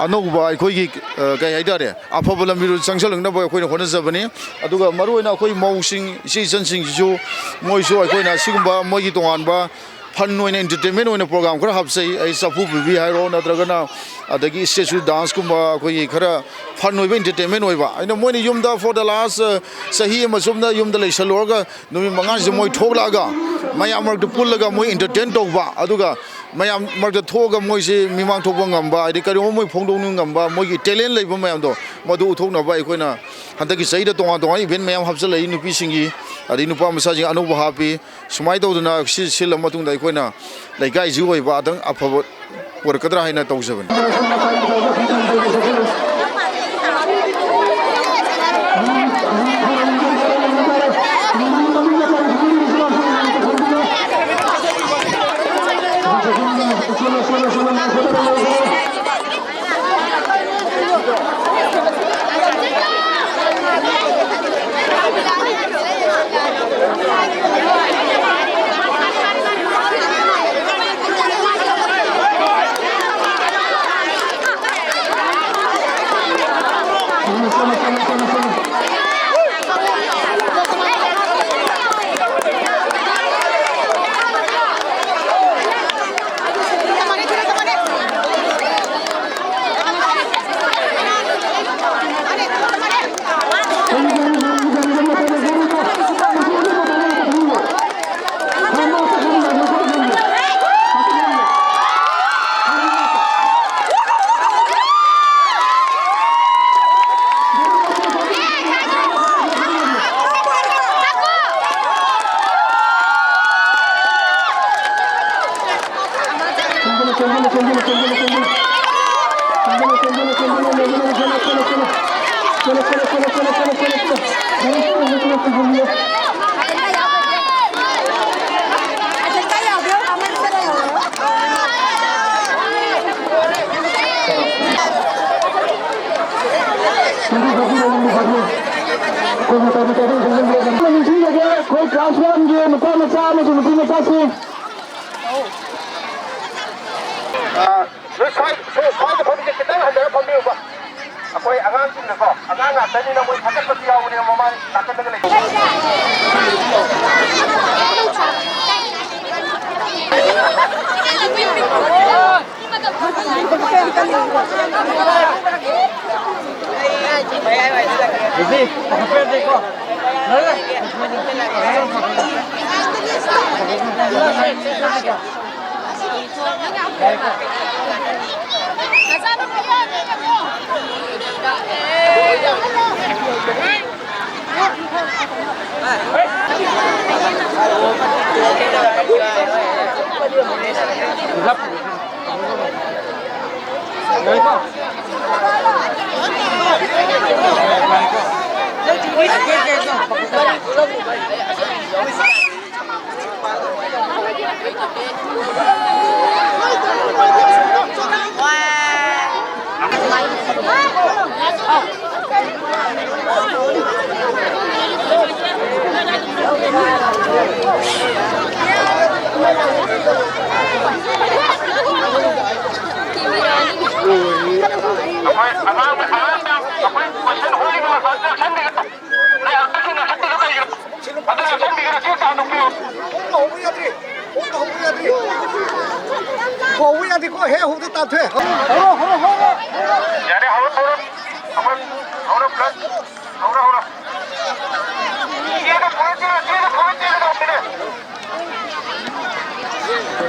ꯑꯅꯧꯕ ꯑꯩꯈꯣꯏꯒꯤ, ꯑ, ꯀꯩ ꯍꯥꯏꯇꯥꯔꯦ, ꯑꯐꯕ ꯂꯝꯕꯤꯗ ꯆꯪꯁꯤꯜꯂꯛꯅꯕ ꯑꯩꯈꯣꯏꯅ ꯍꯣꯠꯅꯖꯕꯅꯤ꯫ ꯑꯗꯨꯒ ꯃꯔꯨꯑꯣꯏꯅ ꯑꯩꯈꯣꯏ ꯃꯧꯁꯤꯡ, ꯏꯆꯦ ꯏꯆꯟꯁꯤꯡꯁꯤꯁꯨ, ꯃꯣꯏꯁꯨ ꯑꯩꯈꯣꯏꯅ ꯁꯤꯒꯨꯝꯕ ꯃꯣꯏꯒꯤ ꯇꯣꯉꯥꯟꯕ ꯐꯟ ꯑꯣꯏꯅ, ꯑꯦꯟꯇꯔꯇꯦꯟꯃꯦꯟ ꯑꯣꯏꯅ ꯄ꯭ꯔꯣꯒ꯭ꯔꯥꯝ ꯈꯔ ꯍꯥꯞꯆꯩ꯫ ꯑꯩ ꯆꯐꯨ ꯄꯨꯕꯤ ꯍꯥꯏꯔꯣ, ꯅꯠꯇ꯭ꯔꯒꯅ ꯑꯗꯒꯤ ꯏꯁꯇꯦꯖ ꯁꯣ, ꯗꯥꯟꯁꯀꯨꯝꯕ, ꯑꯩꯈꯣꯏꯒꯤ ꯈꯔ ꯐꯟ ꯑꯣꯏꯕ, ꯑꯦꯟꯇꯔꯇꯦꯟꯃꯦꯟ ꯑꯣꯏꯕ꯫ ꯑꯩꯅ ꯃꯣꯏꯅ ꯌꯨꯝꯗ for the last, ꯑ, ꯆꯍꯤ ꯑꯃ ꯆꯨꯞꯅ ꯌꯨꯝꯗ ꯂꯩꯁꯜꯂꯨꯔꯒ ꯅꯨꯃꯤꯠ ꯃꯉꯥꯅꯤꯁꯦ ꯃꯣꯏ ꯊꯣꯛꯂꯛꯑꯒ ꯃꯌꯥꯝ ꯃꯔꯛꯇ ꯄꯨꯜꯂꯒ ꯃꯣꯏ ꯑꯦꯟꯇꯔꯇꯦꯟ ꯇꯧꯕ, ꯑꯗꯨꯒ ꯃꯌꯥꯝ ꯃꯔꯛꯇ ꯊꯣꯛꯑꯒ ꯃꯣꯏꯁꯦ ꯃꯤꯃꯥꯡ ꯊꯣꯛꯄ ꯉꯝꯕ, ꯍꯥꯏꯗꯤ ꯀꯔꯤꯒꯨꯝꯕ ꯃꯣꯏ ꯐꯣꯡꯗꯣꯛꯅꯤꯡ ꯉꯝꯕ, ꯃꯣꯏꯒꯤ ꯇꯦꯂꯦꯟ ꯂꯩꯕ ꯃꯌꯥꯝꯗꯣ ꯃꯗꯨ ꯎꯠꯊꯣꯛꯅꯕ ꯑꯩꯈꯣꯏꯅ ꯍꯟꯗꯛꯀꯤ ꯆꯍꯤꯗ ꯇꯣꯉꯥꯟ ꯇꯣꯉꯥꯟꯕ ꯏꯚꯦꯟ ꯃꯌꯥꯝ ꯍꯥꯞꯆꯤꯜꯂꯛꯏ꯫ ꯅꯨꯄꯤꯁꯤꯡꯒꯤ, ꯑꯗꯩ ꯅꯨꯄꯥ ꯃꯆꯥꯁꯤꯡ ꯑꯅꯧꯕ ꯍꯥꯞꯄꯤ꯫ ꯁꯨꯃꯥꯏꯅ ꯇꯧꯗꯅ ꯁꯤ ꯁꯤꯜꯂ ꯃꯇꯨꯡꯗ ꯑꯩꯈꯣꯏꯅ ꯂꯩꯀꯥꯏꯁꯤ ꯑꯣꯏꯕ ꯑꯗꯪ ꯑꯐꯕ ꯄꯨꯔꯛꯀꯗ꯭ꯔꯥ ꯍꯥꯏꯅ ꯇꯧꯖꯕꯅꯤ꯫ ꯅꯤꯡꯁꯤꯡꯖꯒꯦ, ꯑꯩꯈꯣꯏ ꯀ꯭ꯂꯥꯁ ꯋꯥꯟꯒꯤ ꯅꯨꯄꯥ ꯃꯆꯥ ꯑꯃꯁꯨꯡ ꯅꯨꯄꯤ ꯃꯆꯥꯁꯤꯡ꯫ ꯑ, ꯅꯣꯏ ꯁ꯭ꯋꯥꯏ-, ꯁ꯭ꯋꯥꯏ-, ꯁ꯭ꯋꯥꯏꯗ ꯐꯝꯃꯤꯁꯦ ꯈꯤꯇꯪ ꯍꯟꯊꯔ ꯐꯝꯕꯤꯌꯨꯕ꯫ ꯑꯩꯈꯣꯏ ꯑꯉꯥꯡꯁꯤꯡꯅꯀꯣ, ꯑꯉꯥꯡ ꯉꯥꯛꯇꯅꯤꯅ ꯃꯣꯏ ꯊꯥꯒꯠꯄꯁꯨ ꯌꯥꯎꯕꯅꯦ ꯃꯃꯥꯡ ꯅꯥꯀꯟꯗꯒ ꯂꯩꯕ꯫ ꯑꯩꯈꯣꯏ ꯑꯉꯥꯡ, ꯑꯉꯥꯡ ꯃꯌꯥꯝ, ꯑꯩꯈꯣꯏ question ꯍꯣꯜꯂꯤꯕ ꯃꯐꯝꯗ ꯆꯪꯁꯟꯕꯤꯒꯅꯨ꯫ ꯅꯣꯏ ꯑꯉꯥꯡꯁꯤꯡ ꯉꯥꯡꯁꯟꯕꯤꯗꯣ ꯀꯩꯒꯤꯅꯣ? ꯑꯗꯨ ꯉꯥꯡꯁꯟꯕꯤꯒꯅꯨ, ꯆꯦ ꯆꯥꯡ ꯅꯨꯄꯤꯌꯨ꯫ ꯍꯧꯕ ꯌꯥꯗ꯭ꯔꯤ꯫ ꯍꯧꯕ ꯌꯥꯗ꯭ꯔꯤ꯫ ꯍꯧꯕ ꯌꯥꯗ꯭ꯔꯤꯀꯣ, ꯍꯦ, ꯍꯧꯕꯗ ꯇꯥꯊꯣꯛꯑꯦ꯫ ꯍꯧꯔꯣ, ꯍꯧꯔꯣ, ꯍꯧꯔꯣ, ꯍꯧꯔꯣ꯫ ꯌꯥꯔꯦ, ꯍꯧꯔꯣ, ꯍꯧꯔꯣ꯫ ꯑꯩꯈꯣꯏ ꯍꯧꯔꯣ, plus꯫ ꯍꯧꯔꯣ, ꯍꯧꯔꯣ꯫ ꯆꯦꯗꯣ ꯄꯨꯔ ꯆꯦꯜꯂꯣ, ꯆꯦꯗꯣ ꯄꯨꯔ ꯆꯦꯜꯂꯣ ꯇꯧꯕꯅꯦ꯫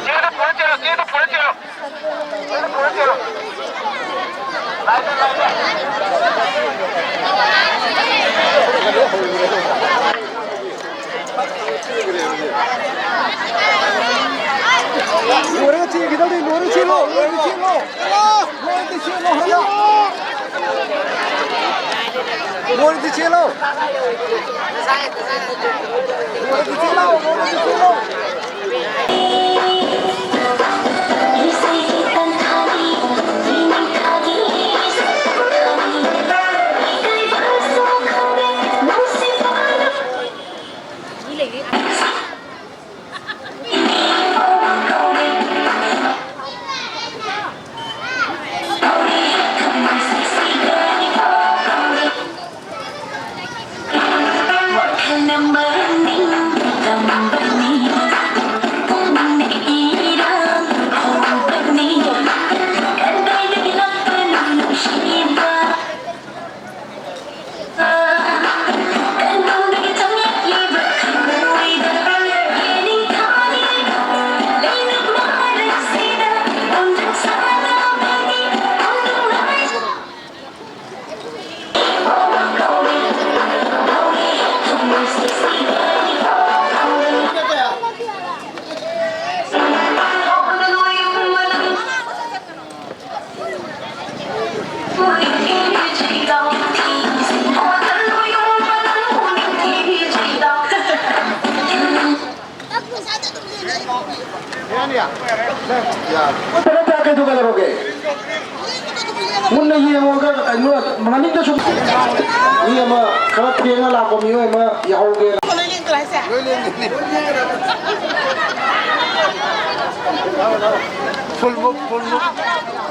ꯆꯦꯗꯣ ꯄꯨꯔ ꯆꯦꯜꯂꯣ, ꯆꯦꯗꯣ ꯄꯨꯔ ꯆꯦꯜꯂꯣ꯫ ꯆꯦꯗꯣ ꯄꯨꯔ ꯆꯦꯜꯂꯣ꯫ ꯂꯥꯏꯗ, ꯂꯥꯏꯗ꯫ ꯂꯣꯏꯔꯒ ꯆꯦꯟꯈꯤꯗꯧꯅꯤ, ꯂꯣꯏꯔꯒ ꯆꯦꯜꯂꯣ, ꯂꯣꯏꯔꯒ ꯆꯦꯜꯂꯣ꯫ ꯂꯣꯏꯔꯗꯤ ꯆꯦꯜꯂꯣ, ꯍꯜꯂꯣ꯫ ꯂꯣꯏꯔꯗꯤ ꯆꯦꯜꯂꯣ꯫ ꯂꯣꯏꯔꯗꯤ ꯆꯦꯜꯂꯣ, ꯂꯣꯏꯔꯗꯤ ꯆꯦꯜꯂꯣ꯫ ꯈꯔ ꯊꯥ ꯀꯩꯗꯧ ꯀꯩꯗꯧꯔꯒꯦ? ꯃꯨꯟꯅ ꯌꯦꯡꯉꯨꯔꯒ ꯀꯩꯅꯣ, ꯃꯅꯤꯡꯗꯁꯨ ꯃꯤ ꯑꯃ ꯈꯔ ꯊꯦꯡꯅ ꯂꯥꯛꯄ ꯃꯤꯑꯣꯏ ꯑꯃ ꯌꯥꯍꯧꯒꯦꯅ꯫ Full move, full move.